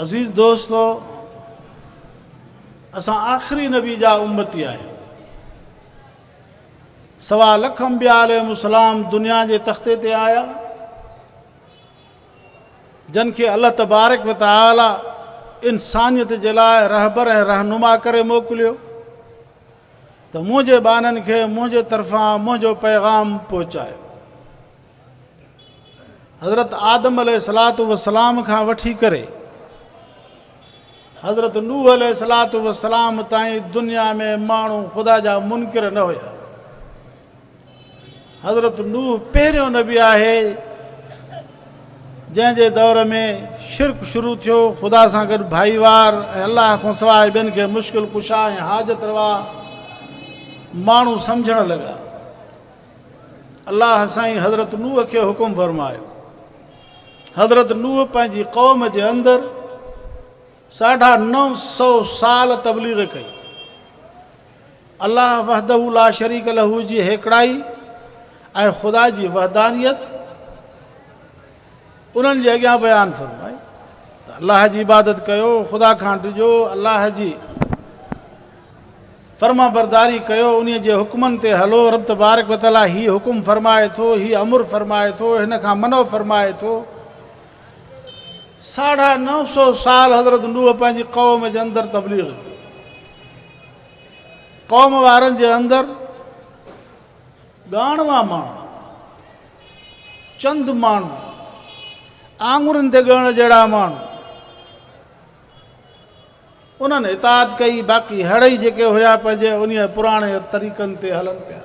عزيز دوستو، اسان آخري نبي جا امتي آهيون. سوا لک انبياء عليهم السلام دنيا جي تختي تي آيا، جن کي الله تبارڪ و تعالي انسانيت جي لاء رهبر ۽ رهنما ڪري موڪليو ته منهنجي ٻانهن کي منهنجي طرفان منهنجو پيغام پهچايو. حضرت آدم عليه الصلوة والسلام کان وٺي ڪري حضرت نوح عليه الصلوة والسلام تائين دنيا ۾ ماڻهو خدا جا منڪر نه هيا. حضرت نوح پهريون نبي آهي جنهن جي دور ۾ شرڪ شروع ٿيو، خدا سان گڏ ڀائيوار ۽ الله کان سواء ٻين کي مشڪل ڪشا ۽ حاجت روا ماڻهو سمجهڻ لڳا. الله سائين حضرت نوح کي حڪم فرمايو. حضرت نوح پنهنجي قوم جي اندر 950 سال تبليغ ڪئي. الله وحده لا شريڪ له جي هيڪڙائي ۽ خدا جي وحدانيت انهن جي اڳيان بيان فرمائي ته الله جي عبادت ڪيو، خدا کان ڊڄو، الله جي فرمانبرداري ڪيو، انهيء جي حڪمن تي هلو، رب تبارڪ و تعاليٰ هي حڪم فرمائي ٿو، هي امر فرمائي ٿو، هن کان منع فرمائي ٿو. 950 سال حضرت نوح پنهنجي قوم جي اندر تبليغ ڪئي. قوم وارن جي اندر ڳاڻوا ماڻهو، چند ماڻهو، آڱرين تي ڳڻڻ جهڙا ماڻهو، انهن اطاعت ڪئي، باقي هڙئي جيڪي هيا پنهنجي انهيء پراڻي طريقن تي هلن پيا.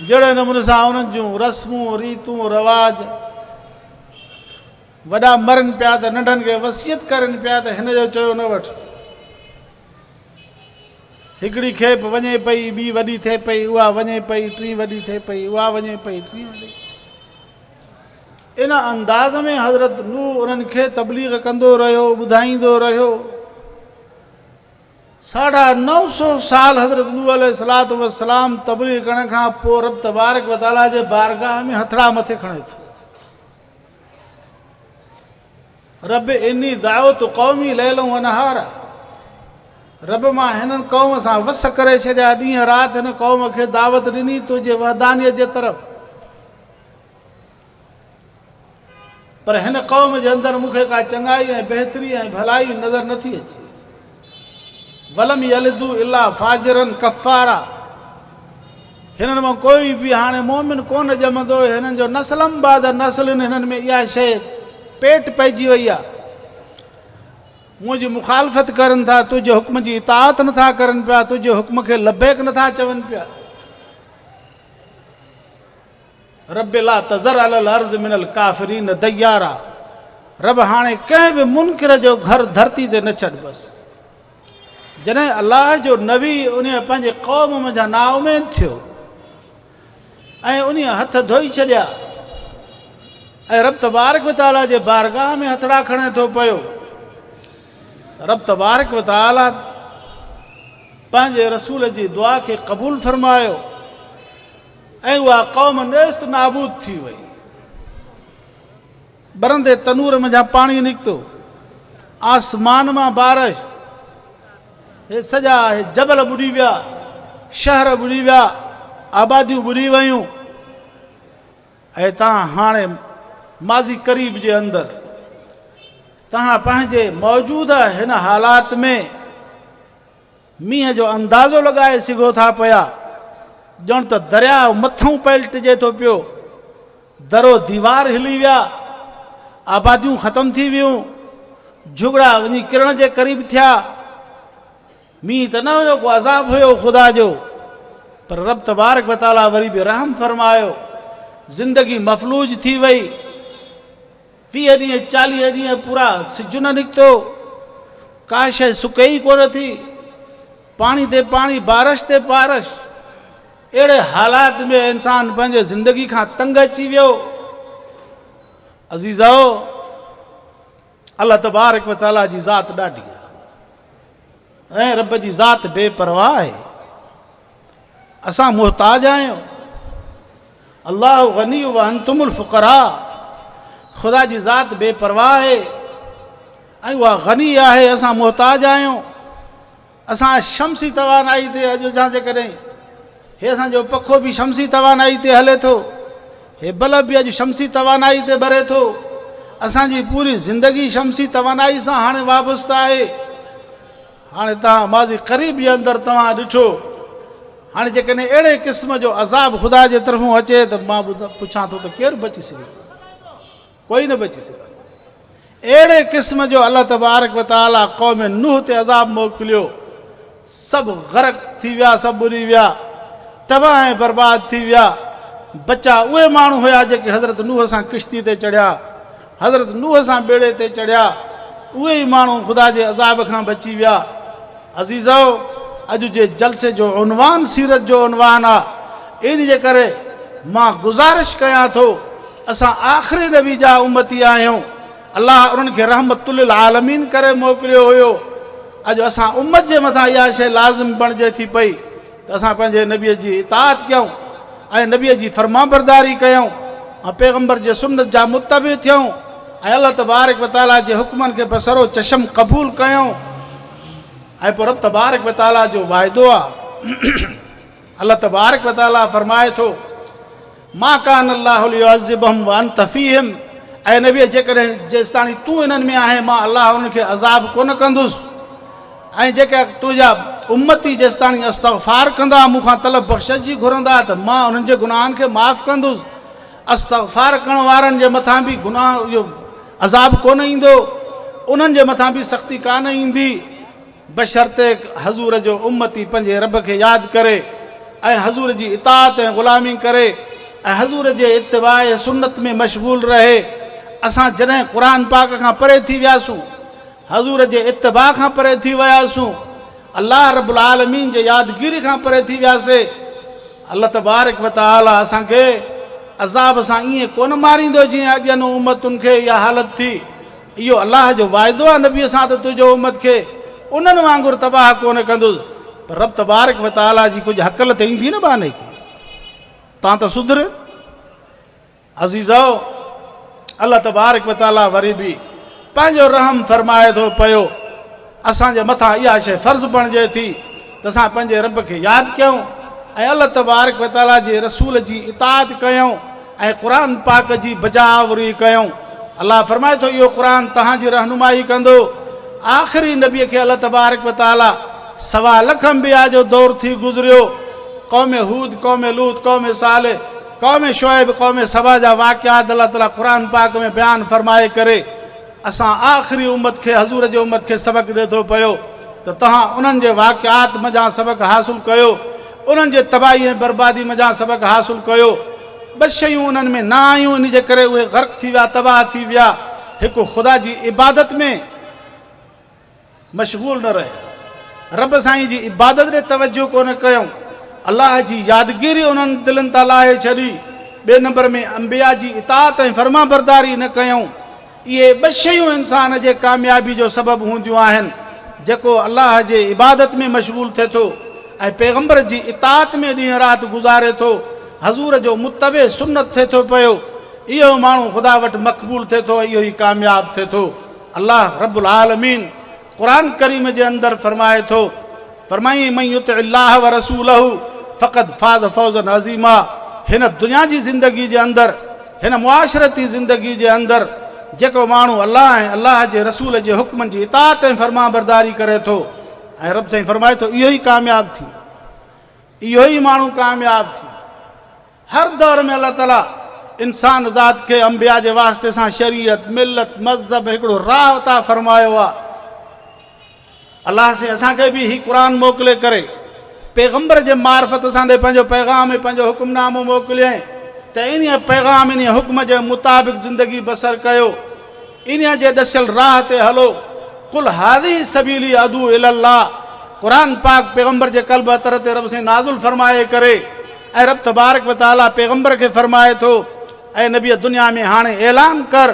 جهڙي نموني سان انهن جون رسمون، ريتون، رواج، وڏا مرن پيا ته ننڍن کي وصيت ڪرين پيا ته هن جو چيو نه وٺ. هڪڙي کيپ وڃي پئي، ٻي وڏي ٿئي پئي، اها وڃي پئي، ٽين وڏي ٿئي پئي، اها وڃي پئي، ٽين وڏي. ان انداز ۾ حضرت نوح انهن کي تبليغ ڪندو رهيو، ٻڌائيندو رهيو. 950 سال حضرت نوح عليه الصلوة والسلام تبليغ ڪرڻ کان پوء رب تبارڪ و تعاليٰ جي بارگاهه ۾ هٿڙا مٿي کڻي ٿو. رب اني دعوت قومي ليلا و نهارا، رب مان هنن قوم سان وس ڪري ڇڏيا، ڏينهن رات هن قوم کي دعوت ڏني تنهنجي وحدانيت جي طرف. پر هن قوم جي اندر مون کي ڪا چڱائي ۽ بهتري ۽ ڀلائي نظر نٿي اچي. ولم يلدوا الا فاجرا ڪفارا، هنن مان ڪوئي به هاڻي مؤمن ڪونه ڄمندو، هنن جو نسلم بعد نسل هنن ۾ اها شيء پيٽ پئجي وئي آهي، منهنجي مخالفت ڪرن ٿا، تنهنجي حڪم جي اطاعت نٿا ڪرن پيا، تنهنجي حڪم کي لبيڪ نٿا چون پيا. رب لا تذر علي الارض من الڪافرين ديارا، رب هاڻي ڪنهن به منڪر جو گهر ڌرتي تي نه ڇڏ. بس جڏهن الله جو نبي انهيء پنهنجي قوم منجهان نااميد ٿيو ۽ انهيء هٿ ڌوئي ڇڏيا ۽ رب تبارڪ و تعاليٰ جي بارگاهه ۾ هٿڙا کڻي ٿو پيو، رب تبارڪ و تعاليٰ پنهنجي رسول جي دعا کي قبول فرمايو ۽ اها قوم نيست نابود ٿي وئي. ٻرندي تنور منجهان پاڻي نڪتو، آسمان مان بارش، هي سڄا هي جبل ٻڏي ويا، شهر ٻڏي ويا، آباديون ٻڏي ويون ۽ توهان هاڻي ماضي قريب جي اندر توهان پنهنجي موجوده هن حالات ۾ مينهن جو اندازو لڳائي سگهو ٿا پيا، ڄڻ ته درياء مٿئون پئلٽجي ٿو پيو، در و ديوار هلي ويا، آباديون ختم ٿي ويون، جهڳڙا وڃي ڪرڻ جي قريب ٿيا. مينهن ته نه هيو، ڪو عذاب هيو خدا جو، پر رب تبارڪ و تعاليٰ وري به رحم فرمايو، زندگي مفلوج ٿي وئي. 30 ڏينهن 40 ڏينهن پورا سج نه نڪتو، ڪا شيء سڪي ئي ڪونه ٿي، پاڻي تي پاڻي بارش تي بارش، اهڙي حالات ۾ انسان پنهنجي زندگي کان تنگ اچي ويو. عزيزو! الله تبارڪ و تعاليٰ جي ذات ڏاڍي آهي ۽ رب جي ذات بي پرواهه آهي. اسان محتاج آهيون. الله غني وانتم الفقراء، خدا جي ذات بي پرواهه آهي ۽ اها غني آهي، اسان محتاج آهيون. اسان شمسي توانائي تي اڄ اسان جيڪڏهن هي اسان جو پکو به شمسي توانائي تي هلي ٿو، هي بلب به اڄ شمسي توانائي تي ٻري ٿو. اسان جي پوري زندگي شمسي توانائي سان هاڻي وابسته آهي. هاڻي توهان ماضي قريب جي اندر توهان ڏٺو، هاڻي جيڪڏهن اهڙي قسم جو عذاب خدا جي طرفون اچي ته مان پڇان ٿو ته ڪير بچي سگهي ٿو؟ ڪوئي نه بچي سگهندو. اهڙي قسم جو الله تبارڪ و تعاليٰ قوم نوح تي عذاب موڪليو، سڀ غرق ٿي ويا، سڀ ٻڏي ويا، تباهه ۽ برباد ٿي ويا. بچا اهي ماڻهو هيا جيڪي حضرت نوح سان ڪشتي تي چڙهيا، حضرت نوح سان ٻيڙي تي چڙهيا، اهي ئي ماڻهو خدا جي عذاب کان بچي ويا. عزيزؤ! اڄ جي جلسي جو عنوان سيرت جو عنوان آ، ان جي ڪري مان گذارش ڪيان ٿو، اسان آخري نبي جا امتي آهيون، الله انهن کي رحمت للعالمين ڪري موڪليو هيو، اڄ اسان امت جي مٿان اها شيء لازم بڻجي ٿي پئي ته اسان پنهنجي نبي جي اطاعت ڪيون ۽ نبي جي فرمانبرداري ڪيون ۽ پيغمبر جي سنت جا متبع ٿيون ۽ الله تبارڪ وتعاليٰ جي حڪمن کي بسرو چشم قبول ڪيون ۽ پوء رب تبارڪ وتعاليٰ جو واعدو آ الله تبارڪ وتعاليٰ فرمائي ٿو ما ڪان الله ليعذبهم وانت فيهم اي نبي جيڪڏهن جيستاڻي تون انهن ۾ آهين مان الله انهن کي عذاب ڪونه ڪندس ۽ جيڪي تنهنجا امتي جيستاڻي استغفار ڪندا مون کان طلب بخشش جي گهرندا ته مان انهن جي گناهن کي معاف ڪندس. استغفار ڪرڻ وارن جي مٿان به گناهه جو عذاب ڪونه ايندو، انهن جي مٿان به سختي ڪانه ايندي، بشرطيڪ حضور جو امتي پنهنجي رب کي ياد ڪري ۽ حضور جي اطاعت ۽ غلامي ڪري ۽ حضور جي اتباع سنت ۾ مشغول رهي. اسان جڏهن قرآن پاڪ کان پري ٿي وياسون، حضور جي اتباع کان پري ٿي وياسون، الله رب العالمين جي يادگيري کان پري ٿي وياسي، الله تبارڪ و تعالي اسان کي عذاب سان ائين ڪونه ماريندو جيئن اڳين امتن کي اها حالت ٿي. اهو الله جو واعدو آهي نبي سان ته تنهنجو امت کي انهن وانگر تباهه ڪونه ڪندس. پر رب تبارڪ و تعالي جي ڪجهه هڪل ته ايندي نه ٻانهي کي تان ته سڌري. عزيزؤ! الله تبارڪ و تعاليٰ وري به پنهنجو رحم فرمائي ٿو پيو، اسان جي مٿان اها شيء فرض بڻجي ٿي ته اسان پنهنجي رب کي ياد ڪيون ۽ الله تبارڪ و تعاليٰ جي رسول جي اطاعت ڪيون ۽ قرآن پاڪ جي بجا آوري ڪيون. الله فرمائي ٿو اهو قرآن توهان جي رهنمائي ڪندو. آخري نبي کي الله تبارڪ و تعاليٰ سوا لک انبياء جو دور ٿي گذريو، قوم هود، قوم لوط، قوم صالح، قوم شعيب، قوم سبا جا واقعات الله تعالي قرآن پاڪ ۾ بيان فرمائي ڪري اسان آخري امت کي حضور جي امت کي سبق ڏي ٿو پيو ته توهان انهن جي واقعات منجهان سبق حاصل ڪيو انهن جي تباهي ۽ بربادي منجهان سبق حاصل ڪيو ٻه شيون انهن ۾ نه آيون ان جي ڪري اهي غرق ٿي ويا تباهه ٿي ويا هڪ خدا جي عبادت ۾ مشغول نه رهيا، رب سائين جي عبادت ڏي توجه ڪونه ڪيائون، الله جي يادگيري انهن دلن تان لاهي ڇڏي، ٻئي نمبر ۾ انبياء جي اطاعت ۽ فرمانبرداري نه ڪيائون. اهي ٻه شيون انسان جي ڪاميابي جو سبب هونديون آهن، جيڪو الله جي عبادت ۾ مشغول ٿئي ٿو ۽ پيغمبر جي اطاعت ۾ ڏينهن رات گذاري ٿو، حضور جو متبع سنت ٿئي ٿو پيو، اهو ماڻهو خدا وٽ مقبول ٿئي ٿو ۽ اهو ئي ڪامياب ٿئي ٿو. الله رب العالمين قرآن ڪريم جي اندر فرمائي ٿو، فرمائين من يطع الله ورسوله فقد فاز فوزا عظيما هن دنيا جي زندگي جي اندر هن معاشرتي زندگي جي اندر جيڪو ماڻهو الله ۽ الله جي رسول جي حڪمن جي اطاعت ۽ فرمانبرداري ڪري ٿو ۽ رب سائين فرمائي ٿو اهو ئي ڪامياب ٿيندو اهو ئي ماڻهو ڪامياب ٿيندو. هر دور ۾ الله تعاليٰ انسان ذات کي انبياء جي واسطي سان شريعت، ملت، مذهب هڪڙو راهه عطا فرمايو آهي. الله سائين اسان کي به هي قرآن موڪلي ڪري پيغمبر جي معرفت اسان ڏي پنهنجو پيغام ۽ پنهنجو حڪم نامو موڪليائين ته انهيء پيغام انهيء حڪم جي مطابق زندگي بسر ڪيو. انهيء جي ڏسيل راهه تي هلو. قل هذه سبيلي ادعو الي الله قرآن پاڪ پيغمبر جي قلب اطهر تي رب سائين نازل فرمائي ڪري ۽ رب تبارڪ و تعاليٰ پيغمبر کي فرمائي ٿو اي نبي دنيا ۾ هاڻي اعلان ڪر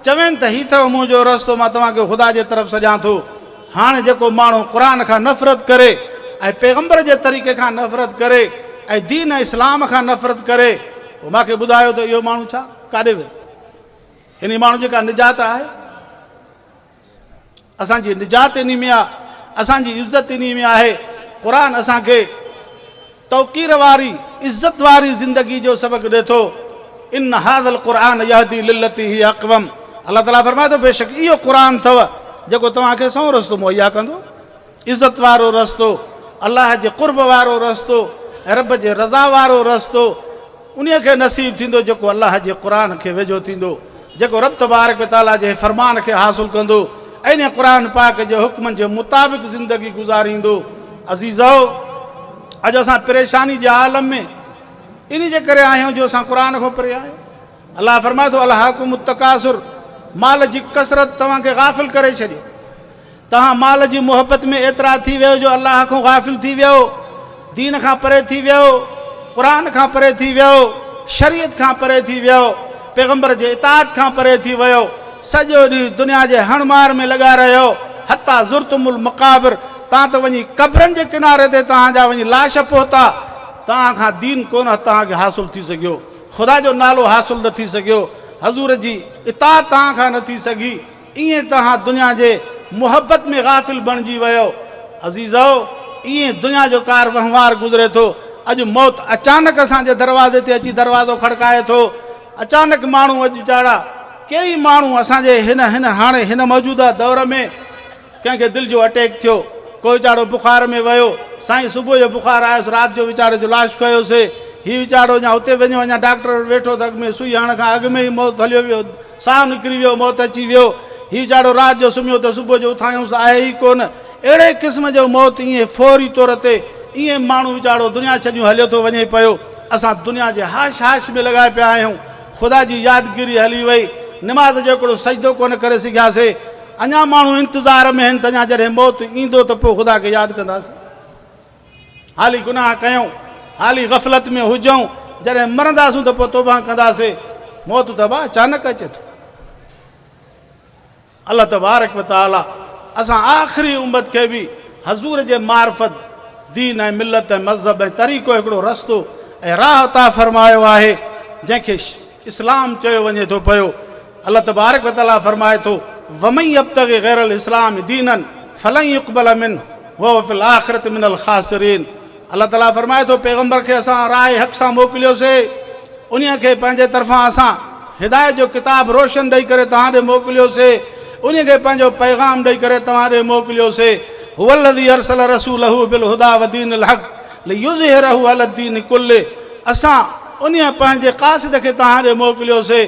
چوين ته هي اٿو منهنجو رستو مان توهان کي خدا جي طرف سڏيان ٿو هاڻي جيڪو ماڻهو قرآن کان نفرت ڪري ۽ پيغمبر جي طريقي کان نفرت ڪري ۽ دين اسلام کان نفرت ڪري پوء مان کي ٻڌايو ته اهو ماڻهو ڇا ڪاڏي ويندو. انهي ماڻهو جي ڪا نجات آهي؟ اسان جي نجات انهي ۾ آ، اسان جي عزت انهي ۾ آهي. قرآن اسان کي توقير واري، عزت واري زندگي جو سبق ڏي ٿو. ان هذا القرآن يهدي للتي هي اقوم الله تعالي فرمائي ٿو بيشڪ اهو قرآن اٿو جيڪو توهان کي سنئون رستو مهيا ڪندو، عزت وارو رستو، الله جي قرب وارو رستو ۽ رب جي رضا وارو رستو انهيء کي نصيب ٿيندو جيڪو الله جي قرآن کي ويجهو ٿيندو، جيڪو رب تبارڪ و تعاليٰ جي فرمان کي حاصل ڪندو ۽ انهيء قرآن پاڪ جي حڪمن جي مطابق زندگي گذاريندو. عزيزؤ! اڄ اسان پريشاني جي عالم ۾ انهي جي ڪري آهيون جو اسان قرآن کان پري آهيون. الله فرمائي ٿو، الهاڪم التڪاثر، مال جي ڪثرت توهان کي غافل ڪري ڇڏيو. توهان مال جي محبت ۾ ايترا ٿي ويو جو الله کان غافل ٿي ويو، دين کان پري ٿي ويو، قرآن کان پري ٿي ويو، شريعت کان پري ٿي ويو، پيغمبر جي اطاعت کان پري ٿي ويو، سڄو ڏينهن دنيا جي هڻ مار ۾ لڳا رهيو، حتيٰ زرتم المقابر، تان ته وڃي قبرن جي ڪناري تي توهان جا وڃي لاش پهتا، توهان کان دين ڪونه توهان کي حاصل ٿي سگهيو، خدا جو نالو حاصل نه ٿي سگهيو، حضور جي اطاعت توهان کان نه ٿي سگهي. ائين توهان دنيا جي محبت ۾ غافل بڻجي ويؤ. عزيزؤ! ائين دنيا جو ڪار وهنوار گذري ٿو. اڄ موت اچانڪ اسان جي دروازي تي اچي دروازو کڙڪائي ٿو. اچانڪ ماڻهو اڄ ويچارا ڪيئي ماڻهو اسان جي هن هن هاڻي هن موجوده دور ۾ ڪنهن کي دل جو اٽيڪ ٿيو، ڪو ويچارو بخار ۾ ويو، سائين صبح جو بخار آيس رات جو ويچاري جو لاش کنيوسي، هي ويچارو اڃا اتي وڃو اڃا ڊاڪٽر وٽ ويٺو ته اڳ ۾ سوئي هڻڻ کان اڳ ۾ ئي موت هليو ويو. ساهه نڪري ويو، موت اچي ويو. هي ويچارو رات جو سمهيو ته صبح جو اٿايونس آهي ئي ڪونه. اهڙي قسم جو موت ائين فوري طور تي ائين ماڻهو ويچارو دنيا ڇڏيون هليو ٿو وڃي پيو. اسان دنيا جي هاش هاش ۾ لڳا پيا آهيون. خدا جي يادگيري هلي وئي. نماز جو هڪڙو سجدو ڪونه ڪري سگهياسي. اڃا ماڻهو انتظار ۾ آهن ته اڃا جڏهن موت ايندو ته پوء خدا کي ياد ڪنداسين. حالي گناهه ڪيون، حالي غفلت ۾ هجون، جڏهن مرنداسون ته پوء توبهه ڪنداسين. موت ته ابا اچانڪ اچي ٿو. الله تبارڪ و تعالي اسان آخري امت کي به حضور جي معرفت دين ۽ ملت ۽ مذهب ۽ طريقو هڪڙو رستو ۽ راهه عطا فرمايو آهي جنهن کي اسلام چيو وڃي ٿو پيو. الله تبارڪ و تعالي فرمائي ٿو، ومن يبتغ غير الاسلام دينا فلن يقبل منه وهو في الاخرة من الخاسرين الله تعالي فرمائي ٿو پيغمبر کي اسان راهه حق سان موڪليوسي انهي کي پنهنجي طرفان اسان هدايت جو ڪتاب روشن ڏئي ڪري توهان ڏي موڪليوسي انهي کي پنهنجو پيغام ڏئي ڪري توهان ڏي موڪليوسي هو الذي ارسل رسوله بالهدى ودين الحق ليظهره علي الدين ڪله اسان انهيء پنهنجي قاصد کي توهان ڏي موڪليوسي،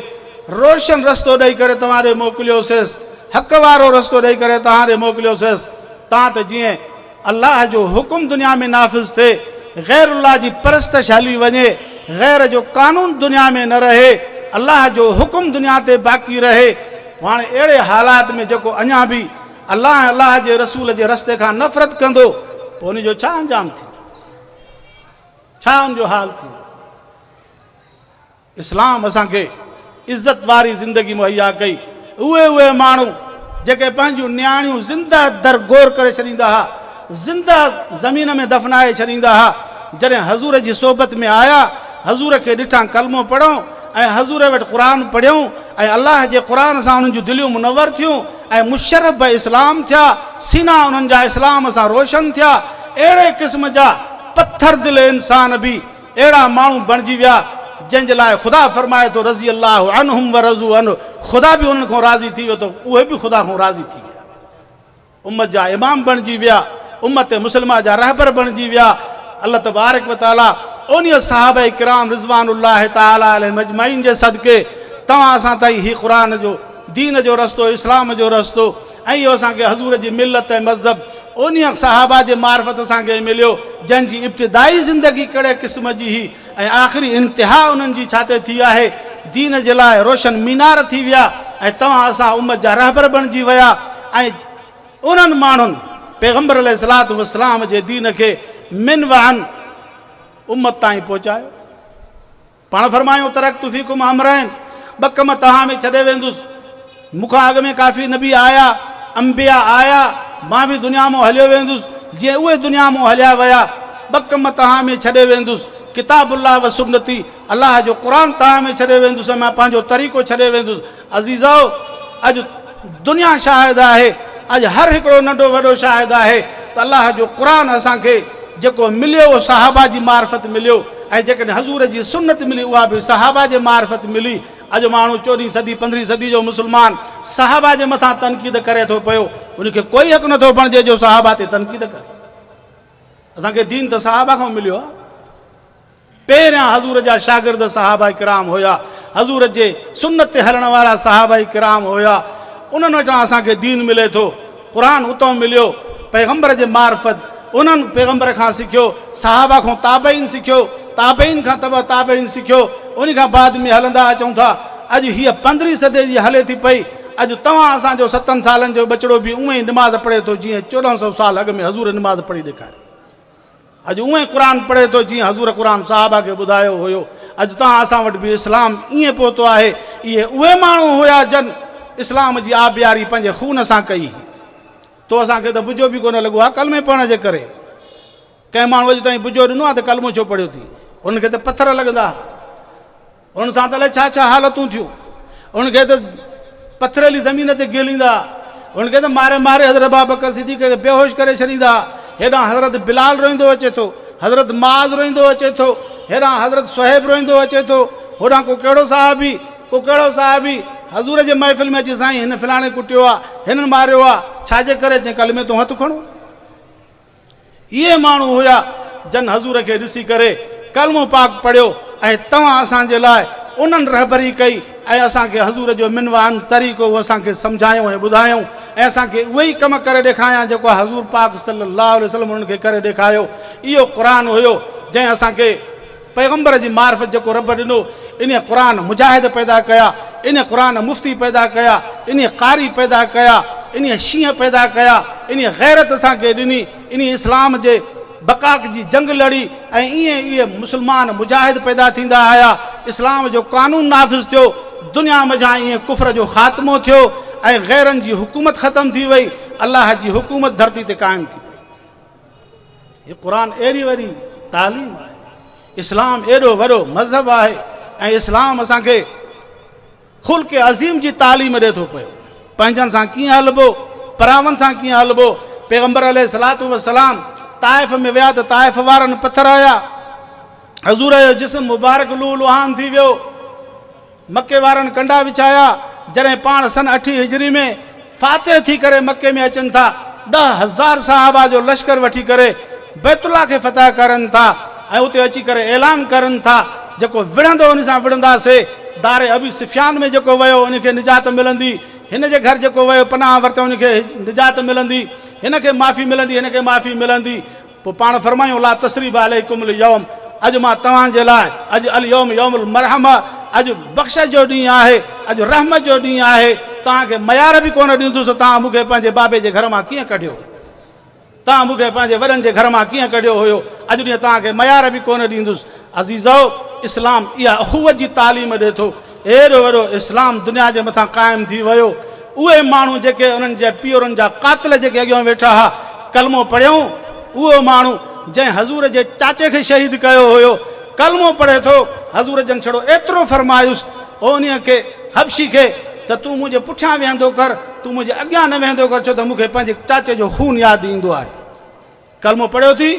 روشن رستو ڏئي ڪري توهان ڏي موڪليوسيس، حق وارو رستو ڏئي ڪري توهان ڏي موڪليوسيس، تان ته جيئن الله جو حڪم دنيا ۾ نافذ ٿئي، غير الله جي پرستش هلي وڃي، غير جو قانون دنيا ۾ نه رهي، الله جو حڪم دنيا تي باقي رهي. هاڻي اهڙي حالات ۾ جيڪو اڃا به الله ۽ الله جي رسول جي رستي کان نفرت ڪندو، پوء ان جو ڇا انجام ٿيندو؟ ڇا ان جو حال ٿيندو؟ اسلام اسان کي عزت واري زندگي مهيا ڪئي. اهي اهي ماڻهو جيڪي پنهنجون نياڻيون زنده درگور ڪري ڇڏيندا ها، زنده زمين ۾ دفنائي ڇڏيندا ها، جڏهن حضور جي صحبت ۾ آيا، حضور کي ڏٺان ڪلمو پڙهيو ۽ حضور وٽ قرآن پڙهيائون ۽ الله جي قرآن سان انهن جون دليون منور ٿيون ۽ مشرف به اسلام ٿيا، سينا انهن جا اسلام سان روشن ٿيا، اهڙي قسم جا پٿر دل انسان به اهڙا ماڻهو بڻجي ويا جنهن جي لاء خدا فرمائي ٿو رضي الله عنهم ورضوا عنه خدا به انهن کان راضي ٿي ويو ته اهي به خدا کان راضي ٿي ويا. امت جا امام بڻجي ويا، امت مسلمه جا رهبر بڻجي ويا، الله تبارڪ و تعالي انهي صحابه ڪرام رضوان الله تعالي عليهم اجمعين جي صدقي توهان اسان تائين هي قرآن جو دين جو رستو اسلام جو رستو ۽ اهو اسان کي حضور جي ملت ۽ مذهب انهي صحابه جي معرفت اسان کي مليو جن جي ابتدائي زندگي ڪهڙي قسم جي هئي ۽ آخري انتها انهن جي ڇا تي ٿي آهي، دين جي لاء روشن مينار ٿي ويا ۽ توهان اسان امت جا رهبر بڻجي ويا ۽ انهن ماڻهن پيغمبر عليه الصلوة والسلام جي دين کي من وعن امت تائين پهچايو. پاڻ فرمايو ترڪت فيڪم امرين ٻه ڪم توهان ۾ ڇڏي ويندس، مون کان اڳ ۾ ڪافي نبي آيا، انبياء آيا، مان به دنيا مان هليو ويندس، جيئن اهي دنيا مان هليا ويا، ٻه ڪم توهان ۾ ڇڏي ويندس، ڪتاب الله و سنتي، الله جو قرآن توهان ۾ ڇڏي ويندس ۽ مان پنهنجو طريقو ڇڏي ويندس. عزيزؤ! اڄ دنيا شاهد آهي، اڄ هر هڪڙو ننڍو وڏو شاهد آهي ته الله جو قرآن اسان کي جيڪو مليو اهو صحابه جي معرفت مليو ۽ جيڪڏهن حضور جي سنت ملي اها به صحابه جي معرفت ملي. اڄ ماڻهو چوڏهين صدي پندرهين صدي جو مسلمان صحابه جي مٿان تنقيد ڪري ٿو پيو، ان کي ڪوئي حق نٿو بڻجي جو صحابه تي تنقيد ڪري. اسان کي دين ته صحابه کان مليو آهي. پهريان حضور جا شاگرد صحابه ڪرام هيا، حضور جي سنت تي هلڻ وارا صحابه ڪرام هيا، انهن وٽان اسان کي دين ملي ٿو، قرآن اتان مليو، پيغمبر جي معرفت، انهن پيغمبر کان سکيو، صحابه کان تابعين سکيو، تابعين کان تبع تابعين سکيو، انهي کان بعد ۾ هلندا اچون ٿا، اڄ هيء پندرهين صدي جي هلي ٿي پئي، اڄ توهان اسان جو ستن سالن جو ٻچڙو به اونئين ئي نماز پڙهي ٿو جيئن 14 سئو سال اڳ ۾ حضور نماز پڙهي ڏيکاري. اڄ اونئين قرآن پڙهي ٿو جيئن حضور قرآن صحابه کي ٻڌايو هيو. اڄ توهان اسان وٽ به اسلام ائين پهتو آهي. اهي اهي ماڻهو هيا جن اسلام جي آبياري پنهنجي خون سان ڪئي. تو اسان کي ته بجو به ڪونه لڳو آهي ڪلمي پڙهڻ جي ڪري. ڪنهن ماڻهو اڄ تائين بجو ڏنو آهي ته ڪلمو ڇو پڙهيو ٿي؟ انهن کي ته پٿر لڳندا. انهن سان ته الائي ڇا ڇا حالتون ٿيون. انهن کي ته پٿريلي زمين تي گهليندا. انهن کي ته ماري ماري حضرت ابابڪر صديق کي بيهوش ڪري ڇڏيندا. هيڏانهن حضرت بلال روئيندو اچي ٿو. حضرت معاذ روئيندو اچي ٿو. هيڏانهن حضرت صهيب روئيندو اچي ٿو. هوڏانهن ڪو ڪهڙو صحابي، ڪو ڪهڙو صحابي حضور جي محفل ۾ اچي سائين هن فلاڻي ڪٽيو آ، هنن ماريو آ، ڇا جي ڪري؟ چئين ڪلمي تون هٿ کڻو. اهي ماڻهو هيا جن حضور کي ڏسي ڪري ڪلمو پاڪ پڙهيو ۽ توهان اسان جي لاء انهن رهبري ڪئي ۽ اسان کي حضور جو منوان طريقو اهو اسان کي سمجهايو ۽ ٻڌايائون ۽ اسان کي اهي ئي ڪم ڪري ڏيکايان جيڪو حضور پاڪ صلي الله عليه وسلم انهن کي ڪري ڏيکايو. اهو قرآن هيو جنهن اسان کي پيغمبر جي معرفت جيڪو رب ڏنو، انهيء قرآن مجاهد پيدا ڪيا، انهيء قرآن مفتي پيدا ڪيا، انهيء قاري پيدا ڪيا، انهيء شينهن پيدا ڪيا، انهيء غيرت اسان کي ڏني، انهيء اسلام جي بقا جي جنگ لڙي ۽ ائين اهي مسلمان مجاهد پيدا ٿيندا آيا، اسلام جو قانون نافذ ٿيو، دنيا منجهان ائين ڪفر جو خاتمو ٿيو ۽ غيرن جي حڪومت ختم ٿي وئي، الله جي حڪومت ڌرتي تي قائم ٿي پئي. هي قرآن ايڏي وڏي تعليم آهي، اسلام ايڏو وڏو مذهب آهي ۽ اسلام اسان کي خلق عظيم جي تعليم ڏي ٿو پيو. پنهنجن سان ڪيئن هلبو، پراون سان ڪيئن هلبو. پيغمبر عليه الصلوة والسلام طائف ۾ ويا ته طائف وارن پٿر هنيا، حضور جو جسم مبارڪ لوهه لوهان ٿي ويو. مڪي وارن ڪنڊا وڇايا، جڏهن پاڻ سن اٺين هجري ۾ فاتح ٿي ڪري مڪي ۾ اچن ٿا، 10,000 صحابه جو لشڪر وٺي ڪري بيت الله کي فتح ڪرن ٿا ۽ اتي اچي ڪري اعلان ڪرن ٿا، جيڪو وڙهندو ان سان وڙهنداسي، دار ابي سفيان ۾ جيڪو ويو ان کي نجات ملندي، هن جي گهر جيڪو ويو پناهه ورتي ان کي نجات ملندي، هن کي معافي ملندي، هن کي معافي ملندي. پوء پاڻ فرمايائون، لا تثريب عليڪم اليوم، اڄ مان توهان جي لاء، اڄ اليوم يوم المرحمة، اڄ بخشش جو ڏينهن آهي، اڄ رحمت جو ڏينهن آهي، توهان کي ميار به ڪونه ڏيندس ته توهان مون کي پنهنجي بابي جي گهر مان ڪيئن ڪڍيو، توهان مون کي پنهنجي وڏن جي گهر مان ڪيئن ڪڍيو هيو، اڄ ڏينهن توهان کي ميار به ڪونه ڏيندس. عزيزؤ! اسلام اها اخوت جي تعليم ڏي ٿو. ايڏو وڏو اسلام دنيا جي مٿان قائم ٿي ويو. اهي ماڻهو جيڪي انهن جي پيئرن جا قاتل جيڪي اڳيان ويٺا ها، ڪلمو پڙهيائون. اهو ماڻهو جنهن حضور جي چاچي کي شهيد ڪيو هيو، ڪلمو پڙهي ٿو. حضور جن ڇڙو ايترو فرمايس انهيء کي، حبشي کي، ته تون منهنجي پٺيان ويهندو ڪر، تون منهنجي اڳيان نه ويهندو ڪر، ڇو ته مون کي پنهنجي چاچي جو خون ياد ايندو آهي. ڪلمو پڙهيو ٿي؟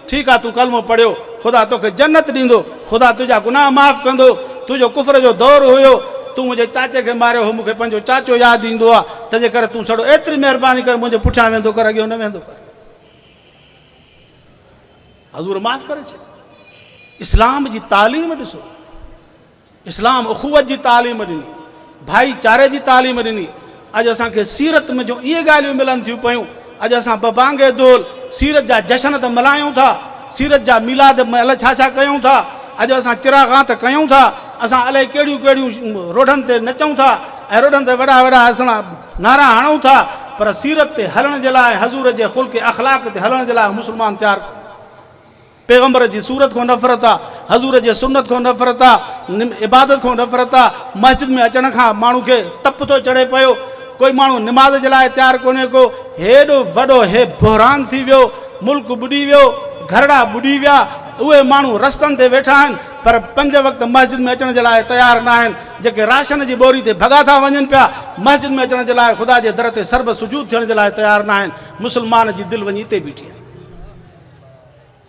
ٺيڪ آ تون ڪلمو پڙهيو، خدا توکي جنت ڏيندو، خدا تنهنجا گناهه معاف ڪندو، تنهنجو ڪفر جو دور هيو، تون منهنجي چاچي کي ماريو هو، مون کي پنهنجو چاچو ياد ايندو آ، تنهنجي ڪري تون سڙو ايتري مهرباني ڪر منهنجي پٺيان ويهندو ڪر اڳيون نه ويهندو ڪر. حضور معاف ڪري ڇڏيو. اسلام جي تعليم ڏسو. اسلام اخوت جي تعليم ڏني، ڀائيچاري جي تعليم ڏني. اڄ اسان کي سيرت ۾ جو اهي ڳالهيون ملن ٿيون پيون، اڄ اسان ببانگ دول سيرت جا جشن ته ملهايون ٿا، سيرت جا ميلاد الائي ڇا ڇا ڪيون ٿا، اڄ اسان چراغان ته ڪيون ٿا، اسان الائي ڪهڙيون ڪهڙيون روڊن تي نچون ٿا ۽ روڊن تي وڏا وڏا اسان نعرا هڻون ٿا، پر سيرت تي هلڻ جي لاء حضور جي خلق اخلاق تي هلڻ جي لاء مسلمان تيار ڪونهي. پيغمبر جي صورت کان نفرت آ، حضور جي سنت کان نفرت آ، عبادت کان نفرت آ، مسجد ۾ اچڻ کان ماڻهو کي تپ ٿو چڙهي پيو، ڪوئي ماڻهو نماز جي لاء تيار ڪونهي ڪو، هيڏو وڏو هي بحران ٿي ويو، ملڪ ٻڏي ويو، گهرڙا ٻڏي ويا، اهي ماڻهو رستن تي ويٺا آهن پر پنج وقت مسجد ۾ اچڻ جي لاء تيار ناهن، جيڪي راشن جي ٻوري تي ڀڳا ٿا وڃن پيا، مسجد ۾ اچڻ جي لاء خدا جي در تي سرب سجود ٿيڻ جي لاء تيار ناهن، مسلمان جي دل وڃي اتي بيٺي آهي.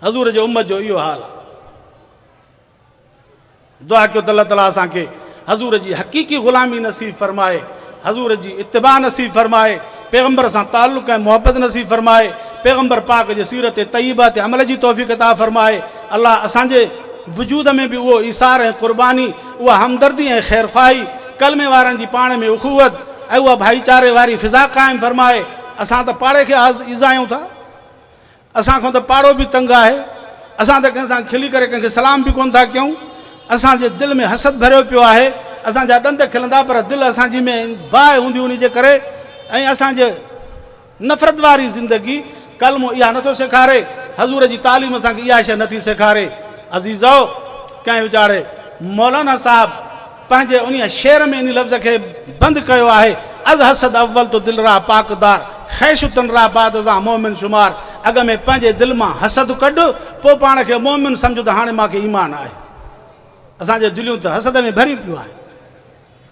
حضور جي امت جو اهو حال آهي. دعا ڪيو ته الله تعالي اسان کي حضور جي حقيقي غلامي نصيب فرمائي، حضور جي اتباع نصيب فرمائي، پيغمبر سان تعلق ۽ محبت نصيب فرمائي، پيغمبر پاڪ جي سيرت طيبه تي عمل جي توفيق عطا فرمائي. الله اسان جي وجود ۾ به اهو ايثار ۽ قرباني، اها همدردي ۽ خيرخواهي، ڪلمي وارن جي پاڻ ۾ اخوت ۽ اها ڀائيچاري واري فضا قائم فرمائي. اسان ته پاڙي کي ايذايون ٿا. اسان کان ته پاڙو به تنگ آهي، اسان ته ڪنهن سان کلي ڪري ڪنهن کي سلام به ڪونه ٿا ڪيون، اسان جي دل ۾ حسد ڀريو پيو آهي، اسان جا ڏند کلندا پر دل اسان جي ۾ باهه هوندي انهي جي ڪري ۽ اسان جي نفرت واري زندگي ڪلمو اها نٿو سيکاري، حضور جي تعليم اسان کي اها شيء نٿي سيکاري. عزيزؤ! ڪنهن ويچاري مولانا صاحب پنهنجي انهيء شعر ۾ انهي لفظ کي بند ڪيو آهي، از حسد اول تو دل را پاڪ دار، خيش تن را بعد ازان مؤمن شمار، اڳ ۾ پنهنجي دل مان حسد ڪڍ، پوء پاڻ کي مؤمن سمجهه ته هاڻي مان کي ايمان آهي. اسان جي دليون ته حسد ۾ ڀريون پيون آهن.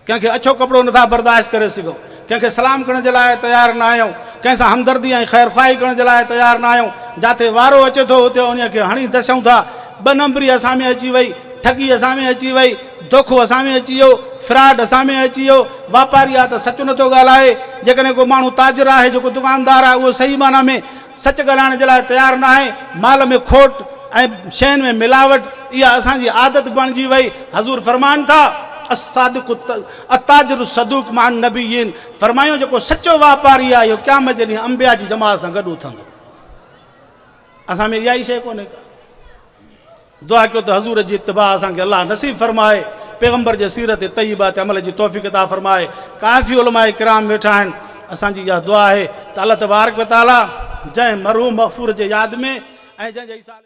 ڪنهن کي اڇو ڪپڙو نٿا برداشت ڪري سگهون، ڪنهن کي سلام ڪرڻ جي لاء تيار نه آهيون، ڪنهن سان همدردي ۽ خيرخواهي ڪرڻ جي لاء تيار نه آهيون، جاتي وارو اچي ٿو اتي انهيء کي هڻي دسيون ٿا، ٻه نمبري اسان ۾ اچي وئي، ٺڳي اسان ۾ اچي وئي، دوکو اسان ۾ اچي ويو، فراڊ اسان ۾ اچي ويو، واپاري آ ته سچ نٿو ڳالهائي، جيڪڏهن ڪو ماڻهو تاجر آهي جيڪو دڪاندار آهي اهو صحيح معنيٰ ۾ سچ ڳالهائڻ جي لاء تيار ناهي، مال ۾ کوٽ ۽ شين ۾ ملاوٽ اها اسان جي عادت بڻجي وئي، حضور فرمائن ٿا، الصادق التاجر الصدوق مع النبيين فرمايو جيڪو سچو واپاري آهي اهو قيامت جي ڏينهن انبياء جي جماعت سان گڏ اٿندو. اسان ۾ اها ئي شيء ڪونهي ڪا. دعا ڪيو ته حضور جي اتباع اسان کي الله نصيب فرمائي، پيغمبر جي سيرت طيبه تي عمل جي توفيق عطا فرمائي. ڪافي علماء ڪرام ويٺا آهن، اسان جي اها دعا آهي ته الله تبارڪ و تعالي جنهن مرحوم مغفور جي ياد ۾ ۽ جنهن جي ايصال.